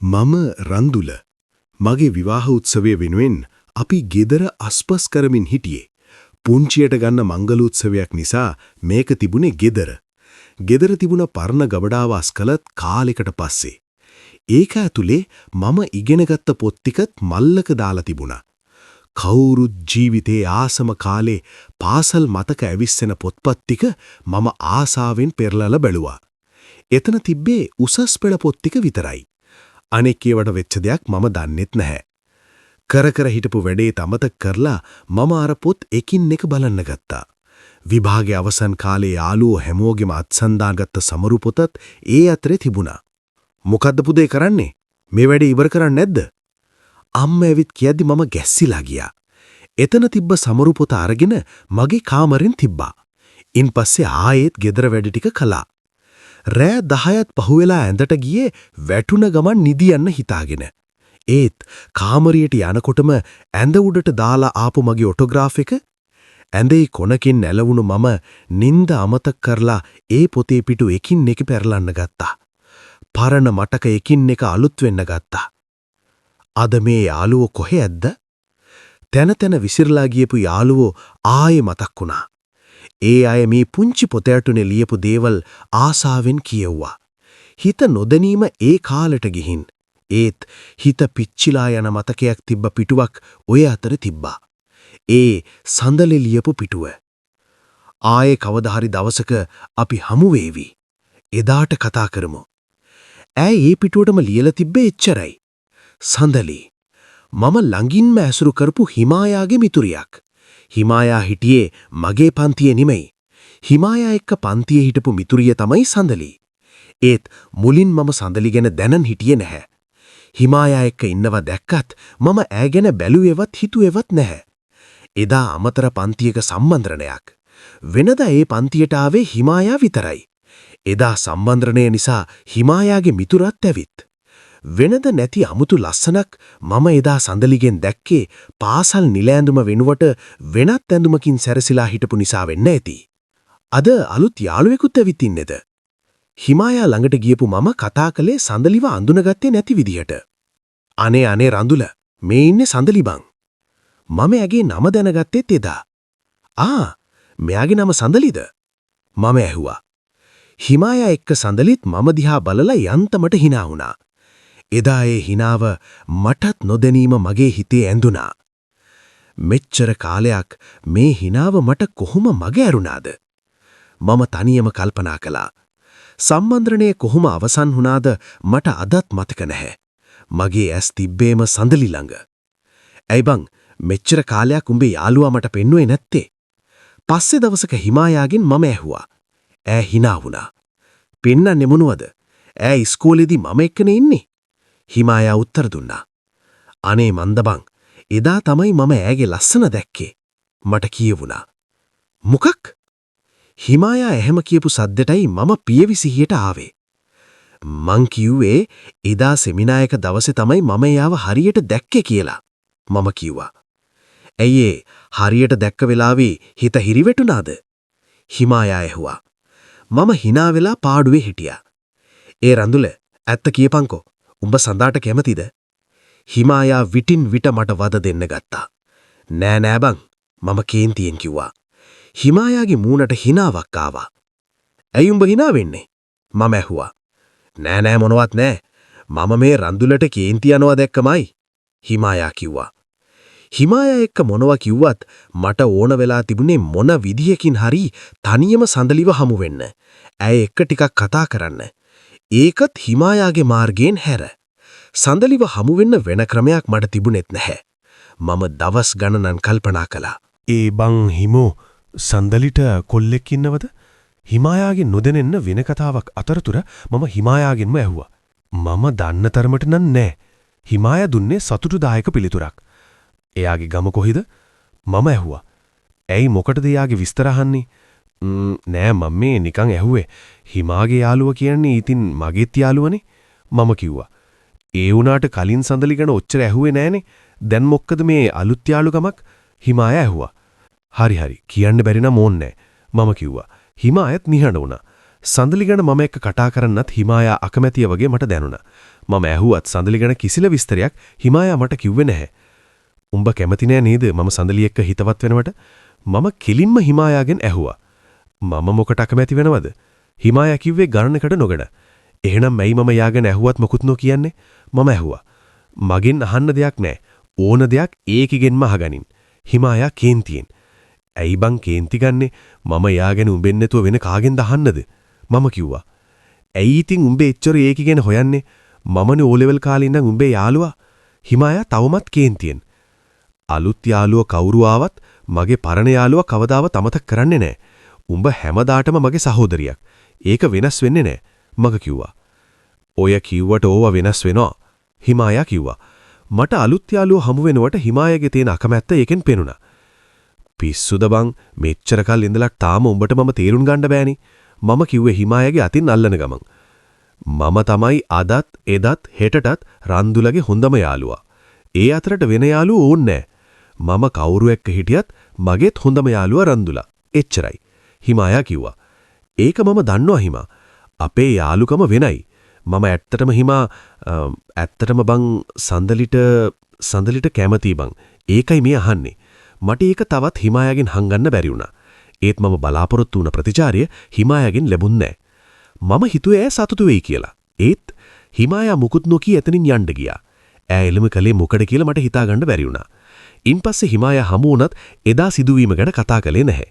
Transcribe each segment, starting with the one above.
මම රන්දුල. මගේ විවාහ උත්සවය වෙනුවෙන් අපි ගෙදර අස්පස් කරමින් හිටියේ. පුංචියට ගන්න මංගල උත්සවයක් නිසා මේක තිබුණේ ගෙදර. ගෙදර තිබුණ පරණ ගබඩාව අස් කළත් කාලෙකට පස්සේ. ඒක ඇතුලේ මම ඉගෙනගත්ත පොත් ටිකත් මල්ලක දාලා තිබුණා. කවුරුත් ජීවිතේ ආසම කාලේ පාසල් මතක ඇවිස්සෙන පොත්පත් ටික මම ආසාවෙන් පෙරලලා බැලුවා. එතන තිබ්බේ උසස් පෙළ පොත් ටික විතරයි. අනෙක් ඒවට වෙච්ච දෙයක් මම දන්නෙත් නැහැ. කර කර හිටපු වැඩේ අමතක කරලා මම අර පොත් එකින් එක බලන්න ගත්තා. විභාගයේ අවසන් කාලේ යාළුවෝ හැමෝගෙම අත්සන් දාගත්ත සමරු පොතත් ඒ අතරේ තිබුණා. මොකද්ද පුතේ කරන්නේ? මේ වැඩේ ඉවර කරන්නේ නැද්ද? අම්මා ඇවිත් කියද්දි මම ගැස්සිලා ගියා. එතන තිබ්බ සමරු පොත අරගෙන මගේ කාමරෙන් තිබ්බා. ඉන්පස්සේ ආයෙත් ගෙදර වැඩ ටික කළා. රෑ 10ත් පහුවෙලා ඇඳට ගියේ වැටුණ ගමන් නිදියන්න හිතාගෙන. ඒත් කාමරියට යනකොටම ඇඳ උඩට දාලා ආපු මගේ ඔටෝග්‍රාෆ් එක, ඇඳේ කොනකින් නැලවුණු මම නින්ද අමතක කරලා ඒ පොතේ පිටු එකින් එක පෙරලන්න ගත්තා. පරණ මතක එකින් එක අලුත් වෙන්න ගත්තා. අද මේ යාළුවෝ කොහේ ඇද්ද? තැන තැන විසිරලා ගියපු යාළුවෝ ආයේ මතක් වුණා. ඒ අය මේ පුංචි පොත ඇතුලේ ලියපු දේවල් ආසාවෙන් කියෙව්වා. හිත නොදැනීම ඒ කාලෙට ගිහින්. ඒත් හිත පිච්චිලා යන මතකයක් තිබ්බ පිටුවක් ඔය අතර තිබ්බා. ඒ සඳලි ලියපු පිටුව. ආයේ කවදා හරි දවසක අපි හමු වේවි. එදාට කතා කරමු. ඈ ඒ පිටුවටම ලියලා තිබ්බේ එච්චරයි. සඳලි. මම ළඟින්ම ඇසුරු කරපු හිමායාගේ මිතුරියක්. හිමායා හිටියේ මගේ පන්තියේ නෙමෙයි. හිමායා එක්ක පන්තියේ හිටපු මිතුරිය තමයි සඳලි. ඒත් මුලින් මම සඳලි ගැන දැනන් හිටියේ නැහැ. හිමායා එක්ක ඉන්නවා දැක්කත් මම ඈ ගැන බැලුවේවත් හිතුවේවත් නැහැ. එදා අමතර පන්තියක සම්මන්ත්‍රණයක්. වෙනදා ඒ පන්තියට ආවේ හිමායා විතරයි. එදා සම්මන්ත්‍රණය නිසා හිමායාගේ මිතුරත් ඇවිත්. වෙනද නැති අමුතු ලස්සනක් මම එදා සඳලිගෙන් දැක්කේ පාසල් නිල ඇඳුම වෙනුවට වෙනත් ඇඳුමකින් සැරසිලා හිටපු නිසා වෙන්න ඇති. අද අලුත් යාළුවෙකුත් ඇවිත් ඉන්නේද? හිමායා ළඟට ගියපු මම කතා කළේ සඳලිව අඳුනගත්තේ නැති විදිහට. අනේ අනේ රඳුල, මේ ඉන්නේ සඳලි බං. මම ඇගේ නම දැනගත්තෙත් එදා. ආ, මෙයාගේ නම සඳලිද? මම ඇහුවා. හිමායා එක්ක සඳලිත් මම දිහා බලලා යන්තමට හිනා වුණා. එදා ඒ හිනාව මටත් නොදැනීම මගේ හිතේ ඇඳුනා. මෙච්චර කාලයක් මේ හිනාව මට කොහොම මග ඇරුණාද? මම තනියම කල්පනා කළා. සම්මන්ත්‍රණය කොහොම අවසන් වුණාද මට අදත් මතක නැහැ. මගේ ඇස් තිබ්බේම සඳලි ළඟ. ඇයි බං මෙච්චර කාලයක් උඹේ යාළුවා මට පෙන්නුවේ නැත්තේ? පස්සේ දවසක හිමායාගෙන් මම ඇහුවා. ඈ හිනා වුණා. පෙන්නන්නේ මොනවද? ඈ ඉස්කෝලේදී මම එක්කනේ ඉන්නේ. හිමායා උත්තර දුන්නා. අනේ මන්ද බං, එදා තමයි මම ඈගේ ලස්සන දැක්කේ. මට කියවුණා. මොකක්? හිමායා එහෙම කියපු සද්දෙටයි මම පියවි සිහියට ආවේ. මං කිව්වේ එදා සෙමිනාර් එක දවසේ තමයි මම එයාව හරියට දැක්කේ කියලා. මම කිව්වා. ඇයි ඒ හරියට දැක්ක වෙලාවේ හිත හිරිවැටුණාද? හිමායා ඇහුවා. මම හිනා වෙලා පාඩුවේ හිටියා. ඒ රඳුල, ඇත්ත කියපන්කෝ. උඹ සඳාට කැමතිද? හිමායා විටින් විට මට වද දෙන්න ගත්තා. නෑ නෑ බං, මම කේන්තියෙන් කිව්වා. හිමායාගේ මූණට හිනාවක් ආවා. ඇයි උඹ හිනා වෙන්නේ? මම ඇහුවා. නෑ නෑ, මොනවත් නෑ. මම මේ රඳුලට කේන්ති යනවා දැක්කමයි. හිමායා කිව්වා. හිමායා එක්ක මොනවා කිව්වත් මට ඕන වෙලා තිබුණේ මොන විදියකින් හරි තනියම සඳලිව හමු වෙන්න. ඇය එක්ක ටිකක් කතා කරන්න. ඒකත් හිමායාගේ මාර්ගයෙන් හැර. සඳලිව හමු වෙන්න වෙන ක්‍රමයක් මට තිබුණෙත් නැහැ. මම දවස් ගණනන් කල්පනා කළා. ඒ බං හිමෝ, සඳලිට කොල්ලෙක් ඉන්නවද? හිමායාගෙන් නොදැනෙන්න වෙන කතාවක් අතරතුර මම හිමායාගෙන්ම ඇහුවා. මම දන්න තරමට නම් නෑ. හිමායා දුන්නේ සතුටුදායක පිළිතුරක්. එයාගේ ගම කොහෙද? මම ඇහුවා. ඇයි, මොකටද එයාගේ විස්තර අහන්නේ? නෑ, මම මේ නිකන් ඇහුවේ. හිමාගේ යාළුවා කියන්නේ ඉතින් මගේත් යාළුවනේ. මම කිව්වා. ඒ වුණාට කලින් සඳලි ගැන ඔච්චර ඇහුවේ නෑනේ. දැන් මොකද මේ අලුත් යාළුකමක්? හිමායා ඇහුවා. හරි හරි, කියන්න බැරි නම් ඕන්නේ නෑ. මම කිව්වා. හිමායත් නිහඬ වුණා. සඳලි ගැන මම එක්ක කතා කරන්නත් හිමායා අකමැතිය වගේ මට දැනුණා. මම ඇහුවත් සඳලි ගැන කිසිල විස්තරයක් හිමායා මට කිව්වේ නැහැ. උඹ කැමති නෑ නේද මම සඳලි එක්ක හිතවත් වෙනවට? මම කෙලින්ම හිමායාගෙන් ඇහුවා. මම මොකට අකමැති වෙනවද? හිමායා කිව්වේ ගණනකට නොගන. එහෙනම් ඇයි මම යාගෙන ඇහුවත් මොකුත් නොකියන්නේ? මම ඇහුවා. මගෙන් අහන්න දෙයක් නෑ. ඕන දෙයක් ඒකිගෙන්ම අහගනින්. හිමායා කේන්තියෙන්. ඇයි බං කේන්ති ගන්නෙ? මම යාගෙන උඹෙන් නැතුව වෙන කාගෙන්ද අහන්නද? මම කිව්වා. ඇයි ඉතින් උඹේ එච්චර ඒකි ගැන හොයන්නේ? මමනේ ඕ ලෙවල් කාලේ ඉඳන් උඹේ යාළුවා. හිමායා තවමත් කේන්තියෙන්. අලුත් යාළුවා කවුරු ආවත් මගේ පරණ යාළුවා කවදාවත් අමතක කරන්නේ නෑ. උඹ හැමදාටම මගේ සහෝදරියක්. ඒක වෙනස් වෙන්නේ නෑ. මග කිව්වා. ඔය කිව්වට ඕවා වෙනස් වෙනවා. හිමායා කිව්වා. මට අලුත් යාළුවෝ හමු වෙනවට හිමායාගේ තියෙන අකමැත්ත ඒකෙන් පෙනුණා. පිස්සුද බං, මෙච්චර කල් ඉඳලා තාම උඹට මම තේරුම් ගන්න බෑනේ. මම කිව්වේ හිමායාගේ අතින් අල්ලන ගමන්. මම තමයි අදත් එදත් හෙටටත් රන්දුලගේ හොඳම යාළුවා. ඒ අතරට වෙන යාළුවෝ ඕනේ නෑ. මම කවුරු එක්ක හිටියත් මගේත් හොඳම යාළුවා රන්දුලා. එච්චරයි. හිමායා කිව්වා. ඒක මම දන්නවා හිමා. අපේ යාළුකම වෙනයි. මම ඇත්තටම හිමා, ඇත්තටම බං සඳලිට සඳලිට කැමතියි බං. ඒකයි මේ අහන්නේ. මට ඒක තවත් හිමායාගෙන් හංගන්න බැරි වුණා. ඒත් මම බලාපොරොත්තු වුණ ප්‍රතිචාරය හිමායාගෙන් ලැබුණේ නෑ. මම හිතුවේ ඈ සතුටු වෙයි කියලා. ඒත් හිමායා මුකුත් නොකිය එතනින් යන්න ගියා. ඈ එළම කළේ මොකද කියලා මට හිතා ගන්න බැරි වුණා. ඉන්පස්සේ හිමායා හමු වුණත් එදා සිදුවීම ගැන කතා කළේ නැහැ.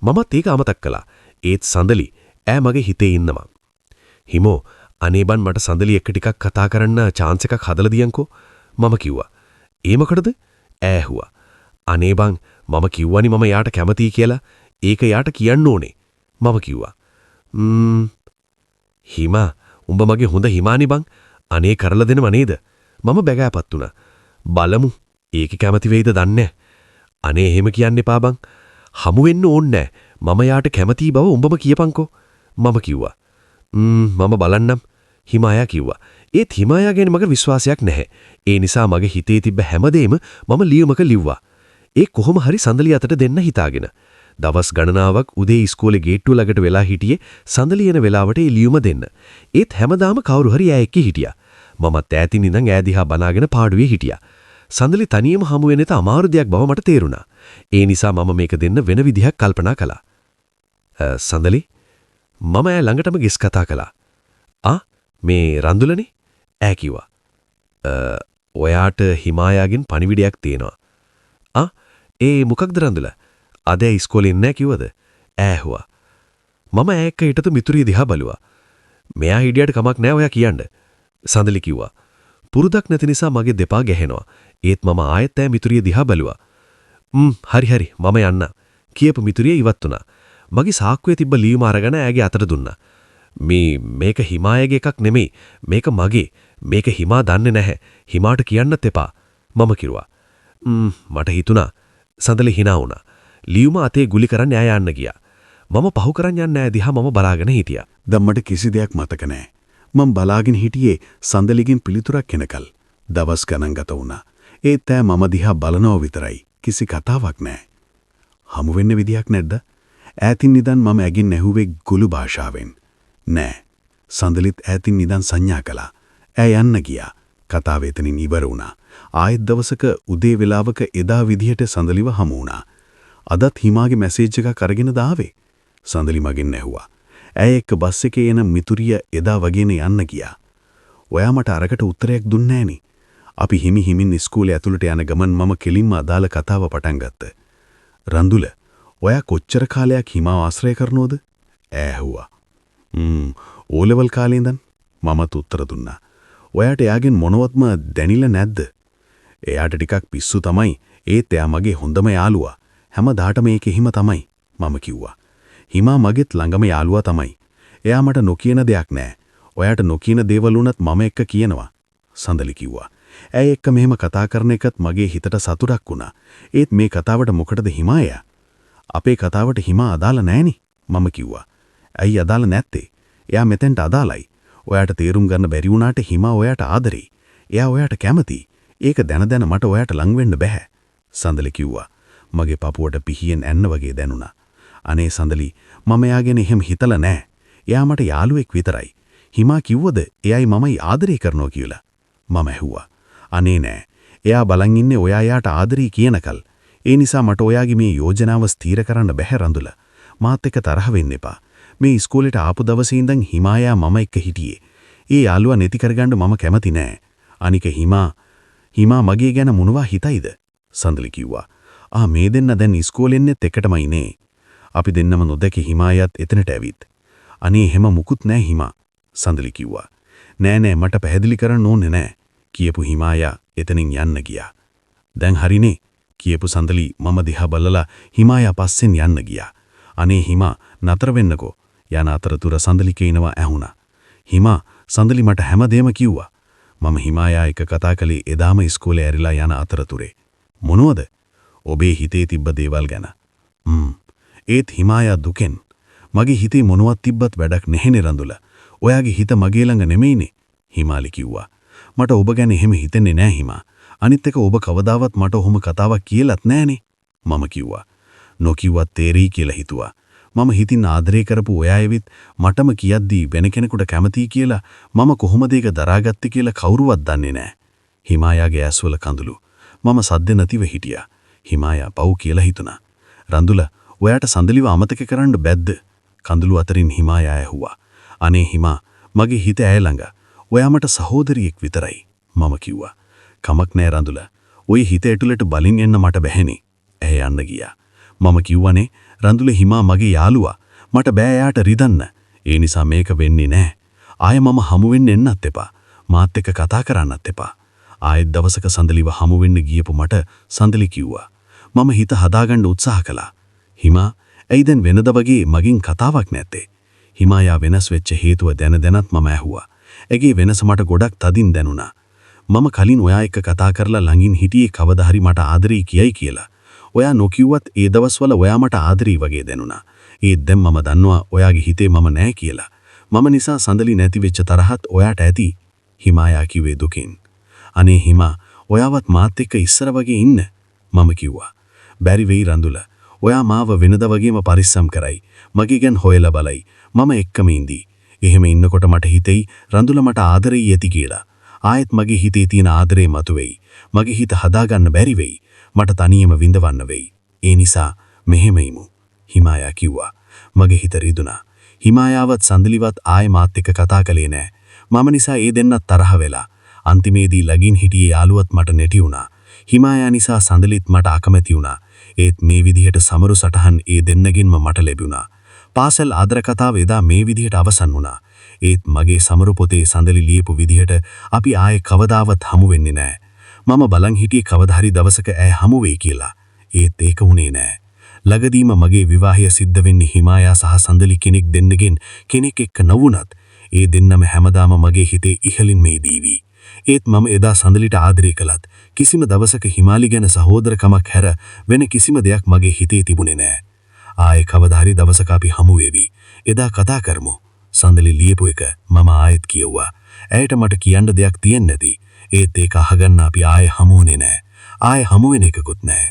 මමත් ඒක අමතක කළා. ඒත් සඳලි ඈ මගේ හිතේ ඉන්නවා. හිමෝ, අනේ බන් මට සඳලි එක්ක ටිකක් කතා කරන්න චාන්ස් එකක් හදලා දියන්කෝ. මම කිව්වා. ඒ මොකටද? ඈ ඇහුවා. අනේ බං, මම කිව්වනි මම යාට කැමතියි කියලා. ඒක යාට කියන්න ඕනේ. මම කිව්වා. ම්ම් හිමා, උඹ මගේ හොඳ හිමානි බං. අනේ කරලා දෙනව නේද? මම බැගෑපත් වුණා. බලමු ඒක කැමති වෙයිද දන්නේ. අනේ එහෙම කියන්න එපා බං. හමු වෙන්න ඕනේ නෑ. මම යාට කැමති බව උඹම කියපන්කෝ. මම කිව්වා. මම බලන්නම්. හිමායා කිව්වා. ඒත් හිමායා ගැන මගේ විශ්වාසයක් නැහැ. ඒ නිසා මගේ හිතේ තිබ්බ හැමදේම මම ලියුමක ලිව්වා. ඒ කොහොම හරි සඳලි අතට දෙන්න හිතාගෙන. දවස් ගණනාවක් උදේ ඉස්කෝලේ ගේට්ටුව ළඟට වෙලා හිටියේ සඳලි එන වෙලාවට ඒ ලියුම දෙන්න. ඒත් හැමදාම කවුරු හරි ඈ එක්ක හිටියා. මමත් ඈතින් ඉඳන් ඈ දිහා බලාගෙන පාඩුවේ හිටියා. සඳලි තනියම හමු වෙන එක අමාරු දෙයක් බව මට තේරුණා. ඒ නිසා මම මේක දෙන්න වෙන විදිහක් කල්පනා කළා. සඳලි, මම ඈ ළඟටම ගිස් කතා කළා. ආ, මේ රන්දුලනේ? ඈ කිව්වා. ඔයාට හිමායාගෙන් පණිවිඩයක් තියෙනවා. ආ, ඒ මොකක්ද රන්දුල? අද ඈ ඉස්කෝලේ ඉන්නේ නැහැ කිව්වද? ඈ ඇහුවා. මම ඈ එක්ක හිටපු මිතුරිය දිහා බලුවා. මෙයා හිටියට කමක් නෑ ඔයා කියන්න. සඳලි කිව්වා. පුරුදක් නැති නිසා මගේ දෙපා ගැහෙනවා. ඒත් මම ආයෙත් ඈ මිතුරිය දිහා බැලුවා. හරි හරි, මම යන්න. කියපු මිතුරිය ඉවත් වුණා. මගේ සාක්කුවේ තිබ්බ ලියුම අරගෙන ඈගේ අතට දුන්නා. මේක හිමායගේ එකක් නෙමෙයි. මේක මගේ. මේක හිමා දන්නේ නැහැ. හිමාට කියන්නත් එපා. මම කිව්වා. මට හිතුණා. සඳලි හිනා වුණා. ලියුම අතේ ගුලි කරන් ඈ යන්න ගියා. මම පහු කරන් යන්න ඈ දිහා මම බලාගෙන හිටියා. දැන් මට කිසි දෙයක් මතක නෑ. මං බලාගෙන හිටියේ සඳලිගෙන් පිළිතුරක් එනකල්. දවස් ගණන් ගත වුණා. ඒත් ඈ මම දිහා බලනව විතරයි. කිසි කතාවක් නෑ. හමු වෙන්න විදියක් නැද්ද? ඈතින් ඉඳන් මම ඇගෙන් ඇහුවේ ගුළු භාෂාවෙන්. නෑ. සඳලිත් ඈතින් ඉඳන් සංඥා කළා. ඈ යන්න ගියා. කතාව එතනින් ඉවර වුණා. ආයෙත් දවසක උදේ වෙලාවක එදා විදිහට සඳලිව හමු වුණා. අදත් හිමාගේ මැසේජ් එකක් අරගෙන දාවේ. සඳලි මගෙන් ඇහුවා. ඇය එක්ක බස් එකේ එන මිතුරිය එදා වගේන යන්න ගියා. ඔයා මට අරකට උත්තරයක් දුන්නේ නෑනේ. අපි හිමි හිමින් ඉස්කෝලේ ඇතුළට යන ගමන් මම කෙලින්ම අදාළ කතාව පටන් ගත්තා. රන්දුල, ඔයා කොච්චර කාලයක් හිමාව ආශ්‍රය කරනවද? ඈ ඇහුවා. ඕ ලෙවල් කාලේ ඉඳන් මමත් උත්තර දුන්නා. ඔයාට එයාගෙන් මොනවත්ම දැනිලා නැද්ද? එයාට ටිකක් පිස්සු තමයි. ඒත් එයා මගේ හොඳම යාළුවා. හැමදාටම ඒක එහෙම තමයි මම කිව්වා. හිමා මගෙත් ළඟම යාළුවා තමයි. එයා මට නොකියන දෙයක් නෑ. ඔයාට නොකියන දේවල් වුණත් මම එක්ක කියනවා. සඳලි කිව්වා. ඇය එක්ක මෙහෙම කතා කරන එකත් මගේ හිතට සතුටක් වුණා. ඒත් මේ කතාවට මොකටද හිමාය? අපේ කතාවට හිමා අදාළ නෑනේ මම කිව්වා. ඇයි අදාළ නැත්තේ? එයා මෙතෙන්ට අදාළයි. ඔයාට තේරුම් ගන්න බැරි වුණාට හිමා ඔයාට ආදරෙයි. එයා ඔයාට කැමතියි. ඒක දැන දැන මට ඔයාට ලං වෙන්න බැහැ. සඳලි කිව්වා. මගේ පපුවට පිහියෙන් ඇන්න වගේ දැනුණා. අනේ සඳලි, මම එයා ගැන එහෙම හිතලා නෑ. එයා මට යාළුවෙක් විතරයි. හිමා කිව්වද එයයි මමයි ආදරේ කරනවා කියලා? මම ඇහුවා. අනේ නෑ. එයා බලන් ඉන්නේ ඔයා එයාට ආදරේ කියනකල්. ඒ නිසා මට ඔයාගේ මේ යෝජනාව ස්ථිර කරන්න බැහැ රඳුල. මාත් එක්ක තරහ වෙන්න එපා. මේ ඉස්කෝලේට ආපු දවසේ ඉඳන් හිමායා මම එක්ක හිටියේ. ඒ යාළුවා නැති කරගන්න මම කැමති නෑ. අනික හිමා හිමා මගේ ගැන මොනවා හිතයිද? සඳලි කිව්වා. ආ, මේ දෙන්න දැන් ඉස්කෝලෙන්නෙත් එකටමයි නේ. අපි දෙන්නම නොදැක හිමායත් එතනට ඇවිත්. අනේ එහෙම මුකුත් නෑ හිමා, සඳලි කිව්වා. නෑ නෑ, මට පැහැදිලි කරන්න ඕනේ නෑ කියපු හිමායා එතනින් යන්න ගියා. දැන් හරිනේ කියපු සඳලි මම දිහා බලලා හිමායා පස්සෙන් යන්න ගියා. අනේ හිමා, නතර වෙන්නකෝ. යන අතරතුර සඳලි කියනවා ඇහුණා. හිමා, සඳලි මට හැමදේම කිව්වා. මම හිමායා එක්ක කතා කළේ එදාම ඉස්කෝලේ ඇරිලා යන අතරතුරේ. මොනවද? ඔබේ හිතේ තිබ්බ දේවල් ගැන. ඒත් හිමායා දුකෙන් මගේ හිතේ මොනවත් තිබ්බත් වැඩක් නැහැනේ රඳුල. ඔයාගේ හිත මගේ ළඟ නෙමෙයිනේ. හිමාලි කිව්වා. මට ඔබ ගැන එහෙම හිතෙන්නේ නෑ හිමා. අනිත් එක ඔබ කවදාවත් මට ඔහොම කතාවක් කියලත් නෑනේ. මම කිව්වා. නොකිව්වත් තේරෙයි කියලා හිතුවා. මම හිතින් ආදරේ කරපු ඔයා ඇවිත් මටම කියද්දී වෙන කෙනෙකුට කැමතියි කියලා මම කොහොමද ඒක දරාගත්තේ කියලා කවුරුවත් දන්නේ නෑ. හිමායාගේ ඇස්වල කඳුළු. මම සද්ද නැතිව හිටියා. හිමායා පව් කියලා හිතුණා. රඳුල, ඔයාට සඳලිව අමතක කරන්න බැද්ද? කඳුළු අතරින් හිමායා ඇහුවා. අනේ හිමා, මගේ හිත ඇය ළඟ. ඔයා මට සහෝදරියෙක් විතරයි. මම කිව්වා. කමක් නෑ රඳුල. ඔය හිත ඇතුළට බලින් එන්න මට බැහැනේ. ඇය යන්න ගියා. මම කිව්වනේ රඳුල, හිමා මගේ යාළුවා. මට බෑ එයාට රිදන්න. ඒ නිසා මේක වෙන්නේ නෑ. ආයෙ මම හමු වෙන්න එන්නත් එපා. මාත් එක්ක කතා කරන්නත් එපා. ආයෙත් දවසක සඳලිව හමු වෙන්න ගියපු මට සඳලි කිව්වා. මම හිත හදාගන්න උත්සාහ කළා. හිමා, ඇයි දැන් වෙනද වගේ මගෙන් කතාවක් නැත්තේ? හිමායා වෙනස් වෙච්ච හේතුව දැන දැනත් මම ඇහුවා. ඇගේ වෙනස මට ගොඩක් තදින් දැනුණා. මම කලින් ඔයා එක්ක කතා කරලා ළඟින් හිටියේ කවදා හරි මට ආදරේ කියයි කියලා. ඔයා නොකිව්වත් ඒ දවස්වල ඔයා මට ආදරේ වගේ දැනුණා. ඒත් දැන් මම දන්නවා ඔයාගේ හිතේ මම නෑ කියලා. මම නිසා සඳලි නැති වෙච්ච තරහත් ඔයාට ඇති. හිමායා කිව්වේ දුකින්. අනේ හිමා, ඔයාවත් මාත් එක්ක ඉස්සර වගේ ඉන්න. මම කිව්වා. බැරි වෙයි රඳුල. ඔයා මාව වෙනද වගේම පරිස්සම් කරයි. මගේ ගැන හොයලා බලයි. මම එක්කම ඉඳී. එහෙම ඉන්නකොට මට හිතෙයි රඳුල මට ආදරෙයි ඇති කියලා. ආයෙත් මගේ හිතේ තියෙන ආදරේ මතුවෙයි. මගේ හිත හදාගන්න බැරි වෙයි. මට තනියම විඳවන්න වෙයි. ඒ නිසා මෙහෙම ඉමු. හිමායා කිව්වා. මගේ හිත රිදුනා. හිමායාවත් සඳලිවත් ආයෙ මාත් එක්ක කතා කළේ නෑ. මම නිසා ඒ දෙන්නත් තරහ වෙලා. අන්තිමේදී ළඟින් හිටියේ යාළුවත් මට නැති වුණා. හිමායා නිසා සඳලිත් මට අකමැති වුණා. ඒත් මේ විදිහට සමරු සටහන් ඒ දෙන්නගෙන්ම මට ලැබුණා. පාසල් ආදර කතාව එදා මේ විදිහට අවසන් වුණා. ඒත් මගේ සමරු පොතේ සඳලි ලියපු විදිහට අපි ආයේ කවදාවත් හමු වෙන්නේ නෑ. මම බලන් හිටියේ කවදා හරි දවසක ඇය හමු වෙයි කියලා. ඒත් ඒක වුණේ නෑ. ළඟදීම මගේ විවාහය සිද්ධ වෙන්නේ හිමායා සහ සඳලි කෙනෙක් දෙන්නගෙන් කෙනෙක් එක්ක නොවුනත් ඒ දෙන්නම හැමදාම මගේ හිතේ ඉහළින්ම ඉදීවි. ඒත් මම එදා සඳලිට ආදරය කළත් කිසිම දවසක හිමාලි ගැන සහෝදරකමක් හැර වෙන කිසිම දෙයක් මගේ හිතේ තිබුණේ නෑ. ආයේ කවදා හරි දවසක අපි හමු වෙවි. එදා කතා කරමු. සඳලි ලියපු එක මම ආයෙත් කියෙව්වා. ඇයට මට කියන්න දෙයක් තියෙන්න ඇති. ඒත් ඒක අහගන්න අපි ආයේ හමු වුණේ නෑ. ආයේ හමු වෙන එකකුත් නෑ.